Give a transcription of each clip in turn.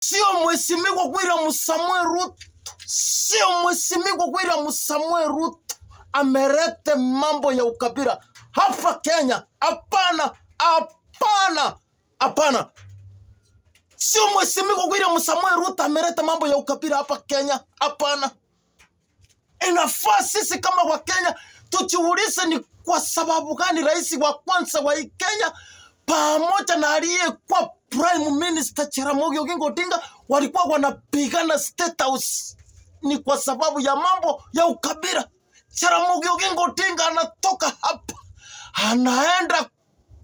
Sio Mheshimiwa William Samoei Ruto, sio Mheshimiwa William Samoei Ruto amelete mambo ya ukabila hapa Kenya. Hapana, hapana, hapana. Sio Mheshimiwa William Samoei Ruto ameleta mambo ya ukabila hapa Kenya. Hapana. Inafaa sisi kama Wakenya tujiulize ni kwa sababu gani rais wa kwanza wa hii Kenya pamoja na aliyekuwa Prime Minister Jaramogi Oginga Odinga walikuwa wanapigana State House. Ni kwa sababu ya mambo ya ukabila. Jaramogi Oginga Odinga anatoka hapa anaenda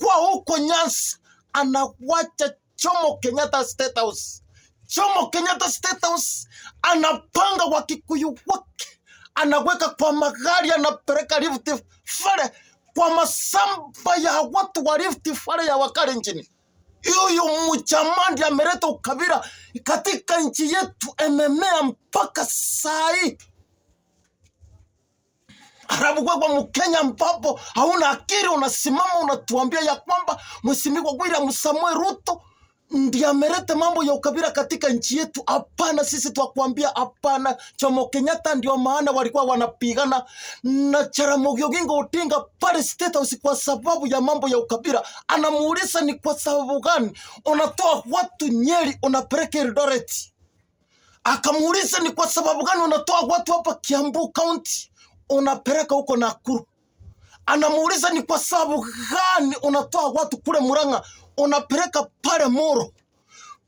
kwa huko Nyanza, anawacha Jomo Kenyatta State House. Jomo Kenyatta State House anapanga Wakikuyu wake, anaweka kwa magari, anapeleka Rift Valley kwa masamba ya watu wa Rift Valley ya Wakalenjin. Huyu mjamaa ndiye ameleta ukabila katika nchi yetu, ememea mpaka saa hii. Halafu wewe Mkenya ambapo hauna akili unasimama unatuambia ya kwamba Mheshimiwa William Samoei Ruto ndiye ameleta mambo ya ukabila katika nchi yetu. Hapana, sisi twakwambia hapana. Jomo Kenyatta ndio maana walikuwa wanapigana na Jaramogi Oginga Odinga pale State House kwa sababu ya mambo ya ukabila. Anamuuliza ni kwa sababu gani unatoa watu Nyeri unapeleka Eldoret? Akamuuliza ni kwa sababu gani unatoa watu hapa Kiambu County unapeleka huko Nakuru? Anamuuliza ni kwa sababu gani unatoa watu kule Murang'a unapeleka pale Moro?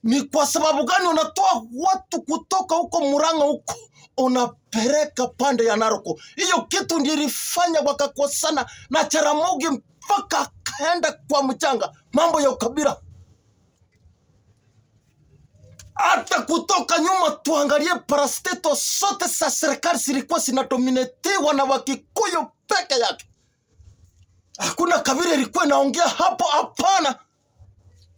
Ni kwa sababu gani unatoa watu kutoka huko Murang'a huko unapeleka pande ya Narok? Hiyo kitu ndio ilifanya wakakosana na Jaramogi mpaka akaenda kwa mchanga, mambo ya ukabila. Hata kutoka nyuma tuangalie parastatal zote za serikali zilikuwa zinadominatiwa na Wakikuyu peke yake. Hakuna kabila ilikuwa inaongea hapo. Hapana.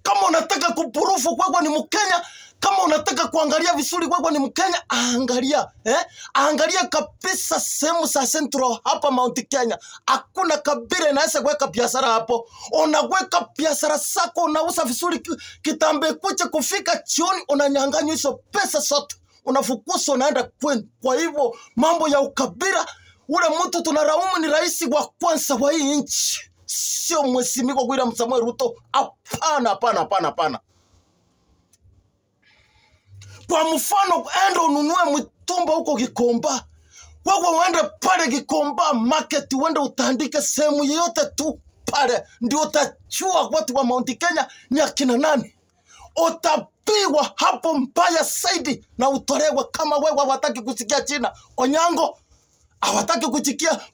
Kama unataka kuprove wewe ni Mkenya, kama unataka kuangalia vizuri wewe ni Mkenya, angalia angalia kabisa sehemu za Central hapa Mount Kenya. Hakuna kabila inaweza kuweka biashara hapo. Unaweka biashara zako, unauza vizuri kitambo kucha kufika jioni, unanyang'anywa hizo pesa zote, unafukuzwa, unaenda kwenu. Kwa hivyo mambo ya ukabila, ule mtu tunalaumu ni rais wa kwanza wa hii nchi, sio Mheshimiwa William Samoei Ruto. Hapana, hapana, hapana, hapana. Kwa mfano, enda ununue mtumba huko Gikomba, wewe uende pale Gikomba market, uende utandike sehemu yoyote tu pale, ndio utachua watu wa Mount Kenya ni akina nani. Utapigwa hapo mbaya zaidi na utolewe kama wewe hawataki kusikia jina Onyango, hawataki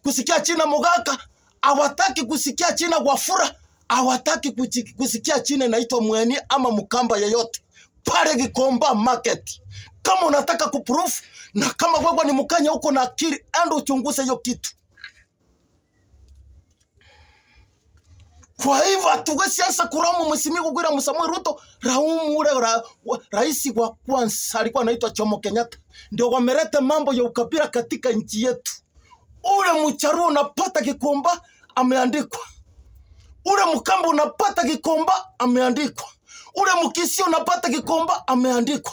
kusikia jina Mogaka, hawataki kusikia jina Wafula, hawataki kusikia jina inaitwa Mweni ama Mkamba yeyote pale Gikomba market. Kama unataka kuprove na kama wewe ni Mkenya huko na akili, enda uchunguze hiyo kitu. Kwa hivyo hatuwezi anza kulaumu Mheshimiwa William Samoei Ruto, laumu ule rais wa kwanza alikuwa anaitwa Jomo Kenyatta, ndio wameleta mambo ya ukabila katika nchi yetu. Ule Mcharuo unapata Gikomba ameandikwa, ule Mkamba unapata Gikomba ameandikwa, ule Mkisii unapata Gikomba ameandikwa,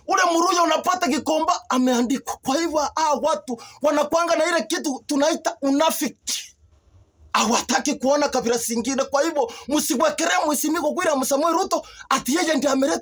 ule Mluhya unapata Gikomba ameandikwa. Kwa hivyo hawa watu wanakuanga na ile kitu tunaita unafiki, hawataki kuona kabila zingine. Kwa hivyo msiwekelee Mheshimiwa William Samoei Ruto ati yeye ndiye ameleta